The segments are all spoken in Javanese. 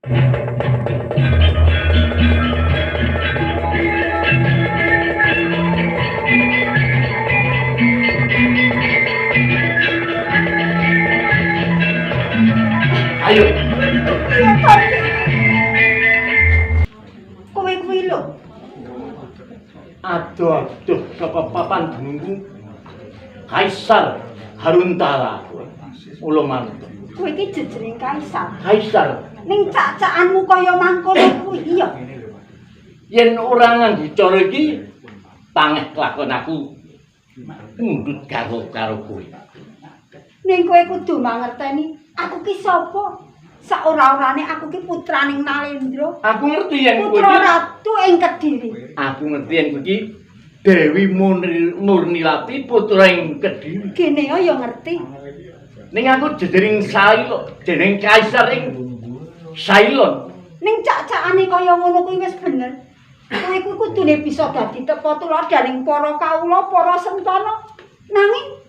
Ayo. Piye to iki? Kowe kuwi lho, Aduh-aduh saka papan gunungku Kaisar Haruntara. Ula mantuk. Kowe iki jejering kaisar. Kaisar, Ning cak-cakanmu kaya mangkono kuwi iya. Yen ora nganggo cara iki pangeh kelakon aku ngundut karo karo kowe. Ning kowe kudu mangerteni aku ki sapa. Saora-orane aku ki putraning Nalendra, Aku ngerti yen kowe putra iki ratu ing Kediri. Aku ngerti yen kowe iki Dewi Murniwati putra ing Kediri. Kene ya ngerti. Ning aku jejering Sailon, jeneng kaisar ing Sailon. Ning cak-cakane kaya ngono kuwi wis bener. Kowe kuwi kudune bisa dadi tepa tuladhaning para kawula, para sentana. Nanging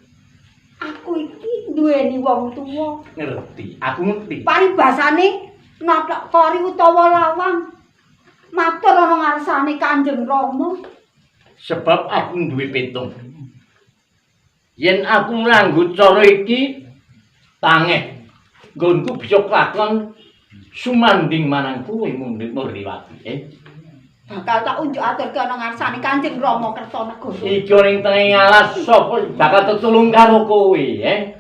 aku iki duweni wong tuwa. Ngerti, aku ngerti. Paribasane nathok kori utawa lawang. Matur ana ngarsane Kanjeng Rama. Sebab aku duwe petung. Yen aku nganggo cara iki tangeh nggonku bisa kelakon sumanding marang kowe Murniwati. Bakal tak unjuk aturke ana ngarsane Kanjeng Rama Kertanegara. Iki ning tengah alas sapa bakal tetulung karo kowe, eh?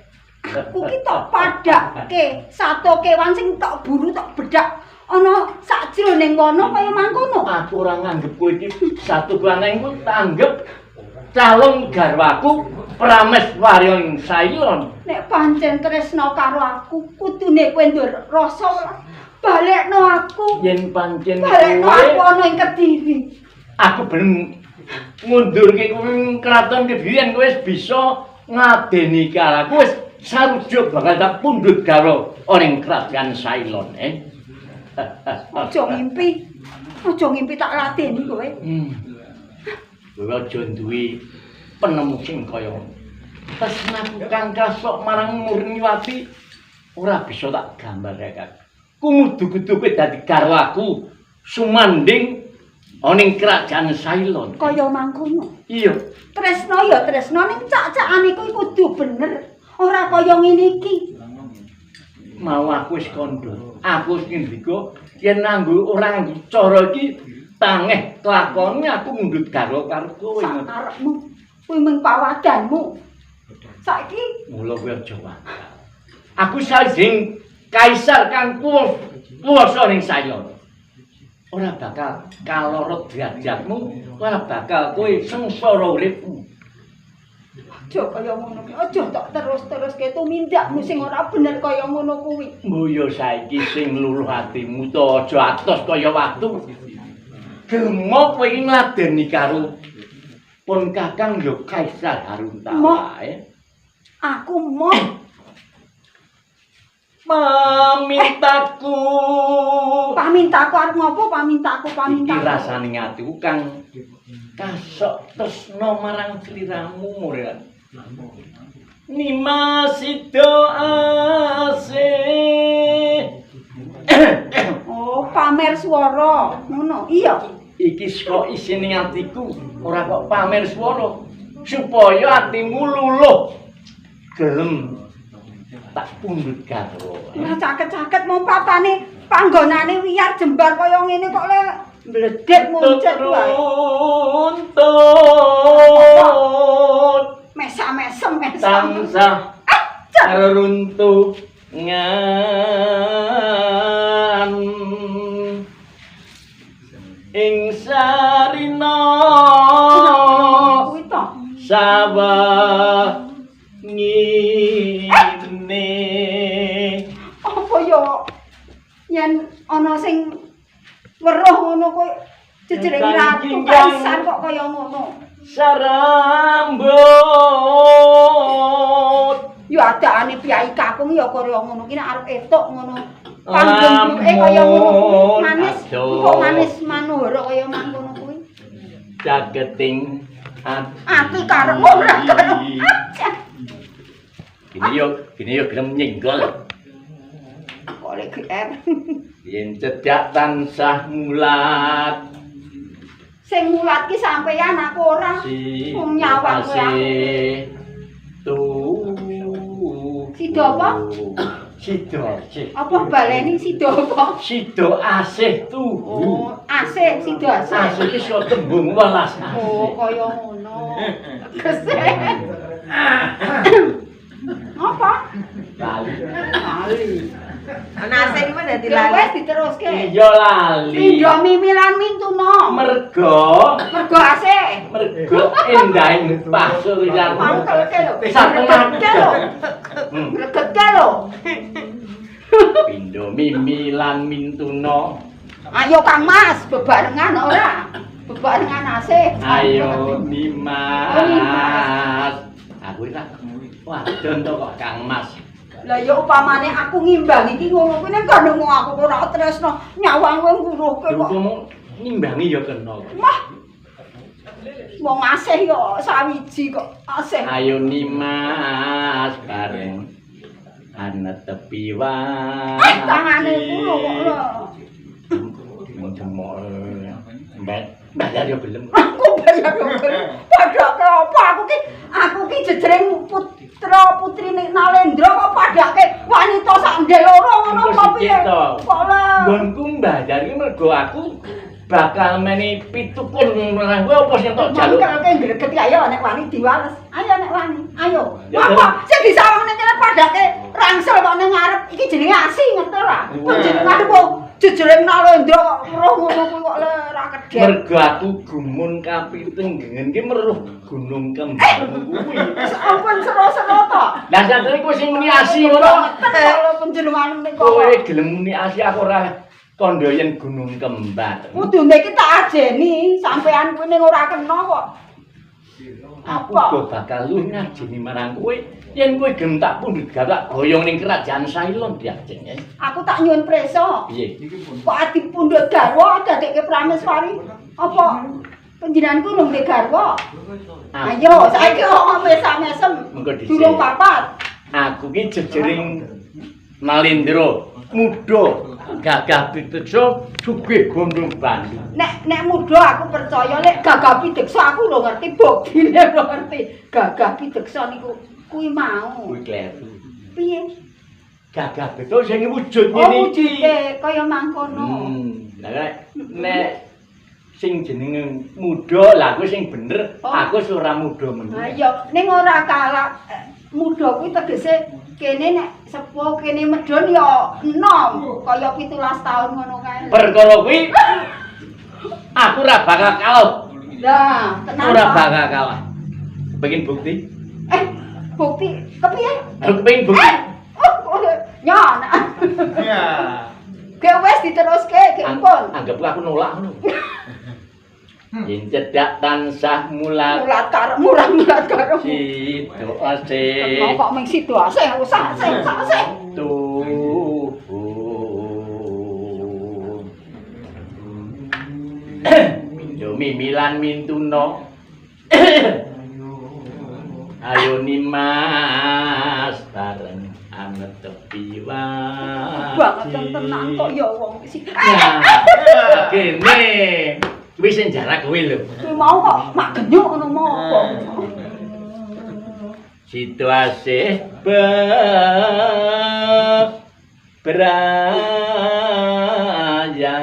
Aku ki tok padhakke sato kewan sing tok buru tok bedhak ana sakjroning wana kaya mangkono. Aku ora nganggep kowe iki satu lanang ku tak anggep calon garwaku Prameswari ing Sailon. Nek pancen tresna karo aku, kudune kowe ndur rasa balekno aku. Yen pancen Balekno kowe aku ana ing Kediri. Aku ben ngundurke kowe ing kraton Kediri yen kowe wis bisa ngadeni karo aku wis sarujuk bakal tak pundhut karo ing kerajaan Sailon, eh. Aja ngimpi. Aja ngimpi tak ladeni kowe. Kowe aja duwe penemu sing kaya ngono. Tresnaku kang kasok marang Murniwati ora bisa tak gambarake. Kudu-kudu kowe dadi garwaku sumanding ana ing kerajaan Sailon. Kaya mangkono. Iya. Tresna ya tresna ning cak-cakane kuwi kudu bener. Ora kaya ngene iki. Mau aku wis kandha. Aku wis ngendika yen nganggo ora nganggo cara iki tangeh kelakone aku ngundut garwa karo kowe. Sakarepmu kuwi mung pawadanmu. Saiki mula kowe aja wangkal. Aku sajing kaisar kang kuwasa ning Sailon. Ora bakal kalorot derajatmu, ora bakal kowe sengsara uripmu. Aja kaya ngono kuwi, aja tok terus-teruske tumindakmu sing ora bener kaya ngono kuwi. Mboyo saiki sing luluh atimu to aja atos kaya watu. Gemo kowe iki ngladeni karo pun Kakang ya Kaisar Haruntala. Aku moh. Pamintaku. Pamintaku arep ngopo? Pamintaku, pamintaku. Iki rasane atiku kang kasok tresna marang sliramu, Muryan. Nimas sida asih. Oh, pamer swara. Ngono. Iya. Iki saka isine atiku, ora kok pamer swara supaya atimu luluh gelem tak pundhut garwa. Ora caket-caket mung papane panggonane wiyar jembar kaya ngene kok le mbledek muncet wae. Runtut. Mesam-mesem mesam. Tansah runtuhan ing sarina kuwi to sawah ngene. Apa ya yen ana sing weruh ngono kowe jejering ratu kaisar kok kaya ngono. Sarambut. Ya adakane piyai kakung ya kaya ngono ki nek arep etuk ngono. Panggungke kaya ngono kuwi manis, kok manis manohara kaya mangkono kuwi. Caketing ati karepmu ora karo. Gini yo gelem nyenggol. Kok Kok lek GR. Yen cedhak tansah mulat. Sing mulat ki sampeyan aku ora. Wong nyawang kowe aku. Tuh. Sida apa? Sida asih. Apa baleni sida apa? Sida asih tuhu. Oh, asih, sida asih. Asih iki saka tembung welas asih. Oh, kaya ngono. Gesek. Apa? Lali. Lali. Ana asih iki mah dadi Ya lali. wis diteruske. Iya lali. Pindho mimi lan mintuna. Mergo Mergo asih. mergo endahing pasuryan. Mangkelke lho. Satengah lho. Hmm. Gregetke lho. Pindho mimi lan mintuna. Ayo Kang Mas, bebarengan ora? Bebarengan asih. Ayo Nimas. Aku ora wadon to kok Kang Mas. Lah ya upamane aku ngimbang iki ngono kuwi nek kan aku ora tresno nyawang kowe nguruhke kok. Lho nimbangi ya kena. Mah. Wong asih yo sawiji kok asih. Ayo Nimas bareng anetepi wae. Tangane ku lho kok lho. Demok. Mbak, bayar yo gelem. Aku bayar yo gelem. Padake apa aku ki jejering putra putrine Nalendra kok padake wanita sak ndel loro ngono apa piye? Kok lho. Nggonku mbayar iki mergo aku bakal meni pitukun marang kowe apa sing tok jaluk. Mangkelke greget ayo nek wani diwales. Ayo nek wani. Ayo. Ya, Apa sing disawang ning kene padake rangsel kok ning ngarep iki jenenge asi ngerti ora? Panjenengan kok jejering Nalendra kok weruh ngono kuwi kok le ra kedhep. Mergo aku gumun kapitenggengen ki meruh Gunung Kembang kuwi. Ampun seru-seru to. Lah sakjane kowe sing muni asi ngono. Kalau panjenengan ning Kowe gelem muni asi aku ora kandha yen Gunung Kembar. Kudune iki tak ajeni, sampean kuwi ning ora kena kok. Aku Apa? uga bakal luwih ngajeni marang kowe yen kowe gelem tak pundhut gawe goyong ning kerajaan Sailon diajeng. Aku tak nyuwun preso. Piye? Kok dipundhut garwa dadekke Prameswari? Apa panjenenganku urung ndek garwa? Ayo, saiki kok mesam-mesem. Mengko dhisik. Durung papat. Aku ki jejering Nalendra muda gagah pideksa sugih gondhong bandu. Nek nek muda aku percaya, lek gagah pideksa aku lho ngerti boktine lho ngerti. Gagah pideksa niku kuwi mau. Kuwi kleru. Piye? Gagah pideksa sing wujud Oh, ngene iki. wujude kaya mangkono. Lah nek sing jenenge muda lah aku sing bener, Oh. aku wis ora muda meneh. Ha iya, ning ora kalah muda kuwi tegese kene nek sepuh kene medhun ya enom, kaya 17 tahun ngono kae. Perkara kuwi aku ora bakal kalah. Lah, tenan. Ora Pak. bakal kalah. Kepengin bukti? Bukti kepiye? Aku kepengin bukti. Oh, ya. Iya. Gek wis diteruske, gek pun. Anggap aku nolak ngono. Yen cedhak tansah mulat Mulat karo murah-mulat karo. sida asih. Kok mung sida asih, usah asih, usah asih. Tuh. Yo mimilan mintuna. Ayo Nimas bareng anetepi wae. Banget tenan kok ya wong sing. Nah, kene. Kuwi sing jarak kowe lho. Kuwi mau kok mak genyuk ngono mau apa. Situasi beraya.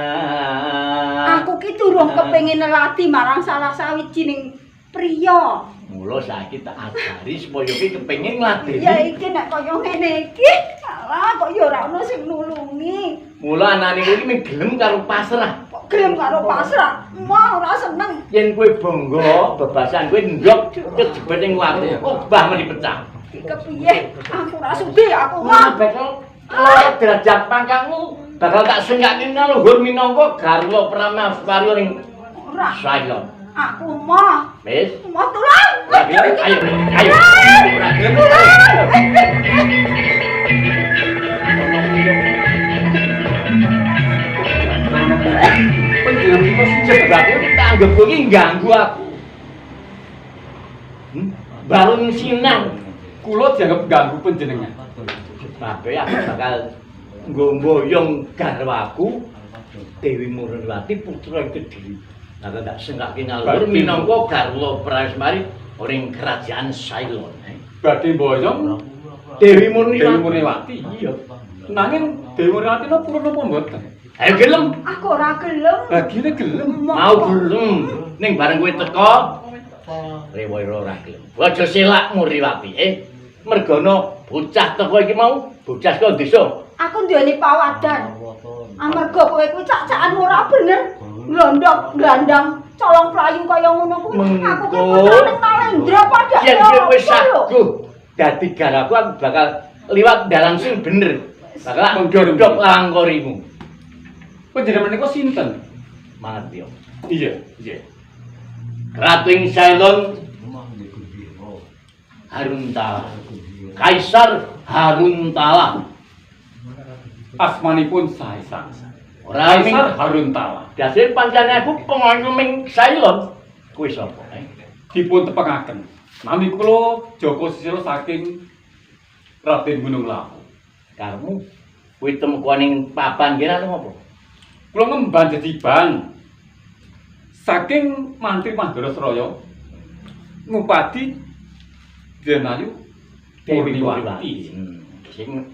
Aku ki durung kepengin nelati marang salah sawijining priya. Mula saiki tak ajari supaya ki kepengin ngladeni. Ya iki nek kaya ngene iki, alah kok ya ora ono sing nulungi. Mula anane kowe iki mung gelem karo pasrah. Kok gelem karo pasrah, mah ora seneng. Yen kowe bangga bebasan kowe ndok kejebet ning watu, obah meni pecah. Iki kepiye? Aku ora sudi, aku Wah, mah. bakal loro derajat pangkatmu bakal tak sengkake luhur minangka garwa Prameswari ning Ora, Sailon. aku mah. Wis. Mah tulang. Ora gelem, ayo, ayo. Ora gelem. Ayo. Panjenengan sebab iki tak anggap kowe iki ngganggu aku. Barung sinang Kula dianggap ganggu panjenengan. sebabe aku bakal Nggo mboyong garwaku Dewi Murniwati putra ing Kediri. Lah tak sengkake ngalur minangka garwa Prasmari ing kerajaan Ceylon. Badhe mboyong Dewi Murniwati. Dewi Murniwati. Iya. Nanging Dewi Murniwati napa purun napa mboten? Ayo gelem. Aku ora gelem. Bagine gelem. Mau gelem. Ning bareng kowe teko rewira ora gelem. Aja selak Murniwati, Mergono bocah teko iki mau, bocah saka desa. Aku duweni pawadan. Amarga kowe kuwi cak-cakan ora bener. Glondok, glandang, colong playu kaya ngono kuwi. Aku ki putrane Nalendra padha. Yen kowe wis saguh dadi garaku aku bakal liwat dalan sing bener. Bakal nggodhog langkorimu. Panjenengan menika sinten? Mangerti yo. Iya, iya. Ratu ing Ceylon Haruntala. Kaisar Haruntala. Asmanipun Saisang. Ora ming Kaisar Haruntala. Dasar pancene aku pengayu ming Ceylon. Kuwi sapa? Dipun tepangaken. Nami kula Joko Susilo saking Raden Gunung Lawu. Karmu kuwi temukane ning papan kene ana apa? Kula ngemban jejiban saking Mantri Mandura Sraya ngupadi Denayu Dewi Murniwati. Sing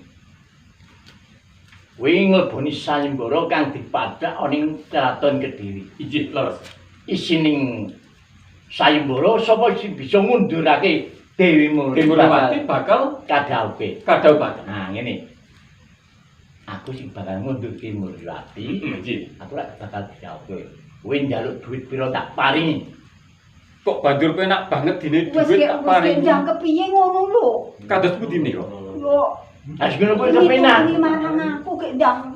kuwi ngleboni sayembara kang dipadak ana ing Kraton Kediri. Inggih, leres. Isining sayembara sapa sing bisa ngundurake Dewi Murniwati bakal kadhawuhe. Kadhawuhe. Nah, ngene. Aku sing bakal ngundurke Murniwati. Inggih. Aku ora bakal didhawuhe. Kowe njaluk duit pira tak paringi. Kok banjur penak banget dine Wis duit tak wis paringi. ndang kepiye ngono lho. Kados pundi menika? Lho. Ha sing ngono kuwi kepenak. Iki marang aku gek ndang.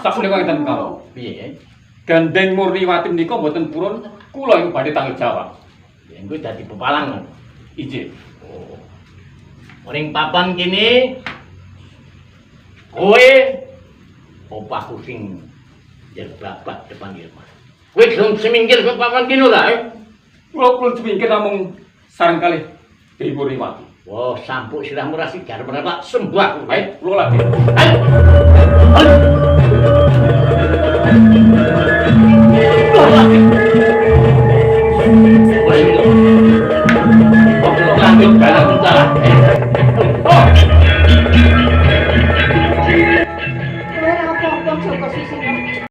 Sakmenika ngeten kawula. Piye? Gandeng Murniwati menika mboten purun kula ing badhe tanggung jawab. Ya engko dadi pepalang. Inggih. Oh. Ning papan kene kowe opahku sing jerbabak depan irmah. Kowe gelem semingkir ke papan kene ora? Kula pun semingkir namung sareng kalih Dewi Murniwati. Wah, sampuk sirahmu ra sigar menapa sembah aku. Ayo, kula lagi. Ayo. Ayo. Kowe ora apa-apa Joko Susilo.